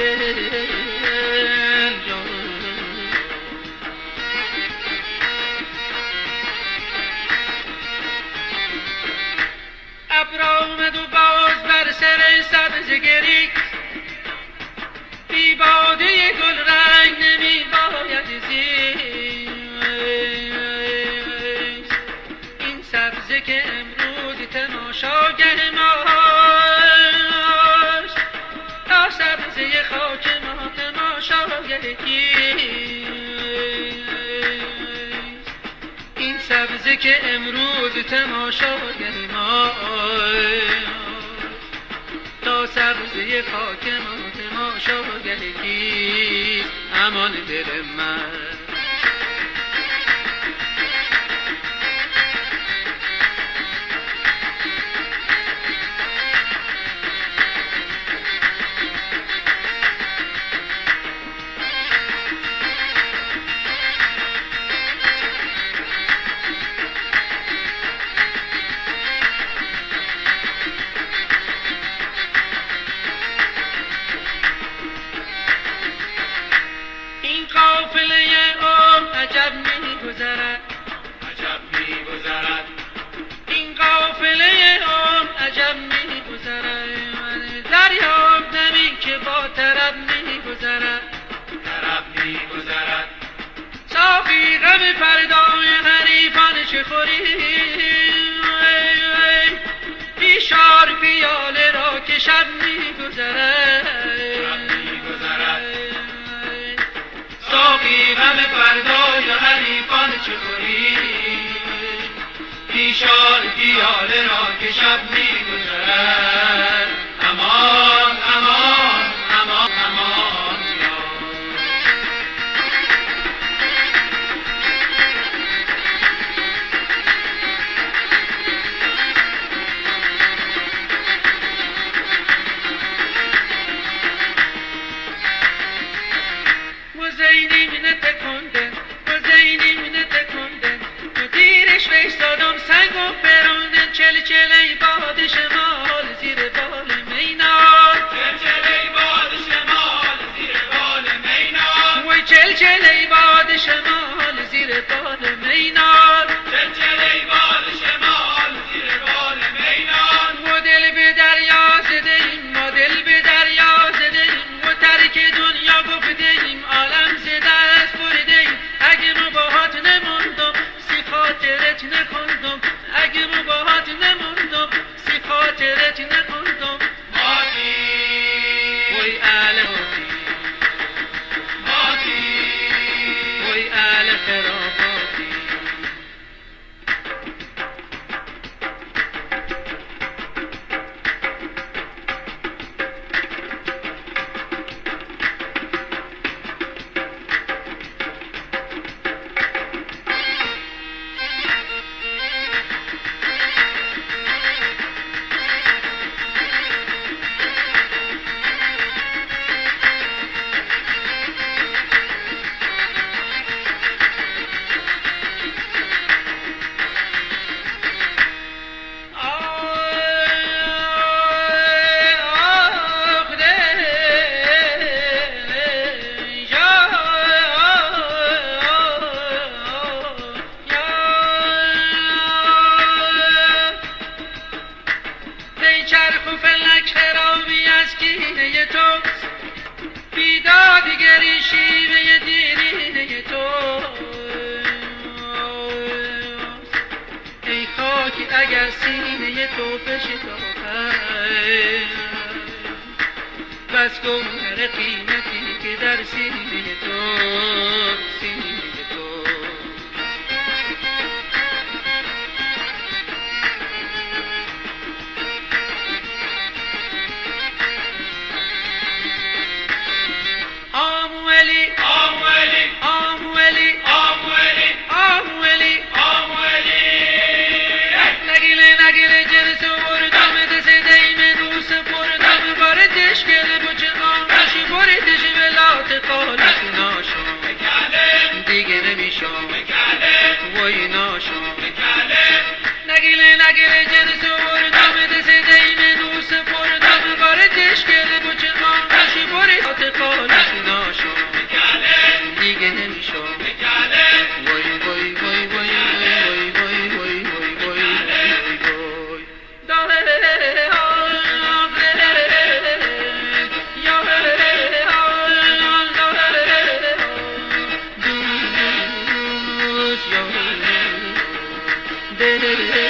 Giden ابر آمد و باز بر سر سبزه گریست بی باده گل رنگ نمی باید زیست این سبزه که امروز تماشاگه ماست تا سبزه خاک ما تماشاگه کیست این سبزه که امروز تماشاگه ماست تا سبزه خاک ما تماشاگه کیست امان دل من این قافله عمر عجب میگذرد عجب میگذرد این قافله عمر عجب میگذرد دریاب دمی که با طرب میگذرد طرب میگذرد ساقی غم فردای حریفان چه خوری بیشار پیاله را که شب میگذرد شب می‌گذرد. ساقی غم فردای حریفان چه خوری بیشار پیاله را که شب میگذرد امان امان امان امان یا. مزینیم نتکندن مزینیم نتکندن مدیرش ویستادم سنگ و پروندن چل چلی باد شمال زیر بال مینار چل باد شمال زیر بال مینار وی چل چلی باد شمال زیر بال مینار چل باد شمال زیر بال مینار و دل به دریا زده ایم ما دل به دریا زده ایم و ترک دنیا گفته ایم عالم ز دست برده ایم اگه مو باهات نموندم سی خاطرت نخوندم اگه مو باهات نموندم سی خاطرت نخوندم ماتی وی اهل ماتی وی اهل خراباتی آخ ای چرخ و فلک خرابی از کینه توست بیدادگری شیوه دیرینه توست ای خاک اگر سینه تو بشکافد بس گوهر قیمتی که در سینه تو سینه تو آمولی آمولی آمولی آمولی آمولی آمولی نگیله نگیله جنس بردم دست دیم دوست بردم باردش گله بچه آمش بردش ولات قالش ناشم بکله دیگه نمیشم بکله وای ناشم بکله نگیله نگیله جنس بردم دست دیم دوست بردم باردش گله بچه آمش بردش دل.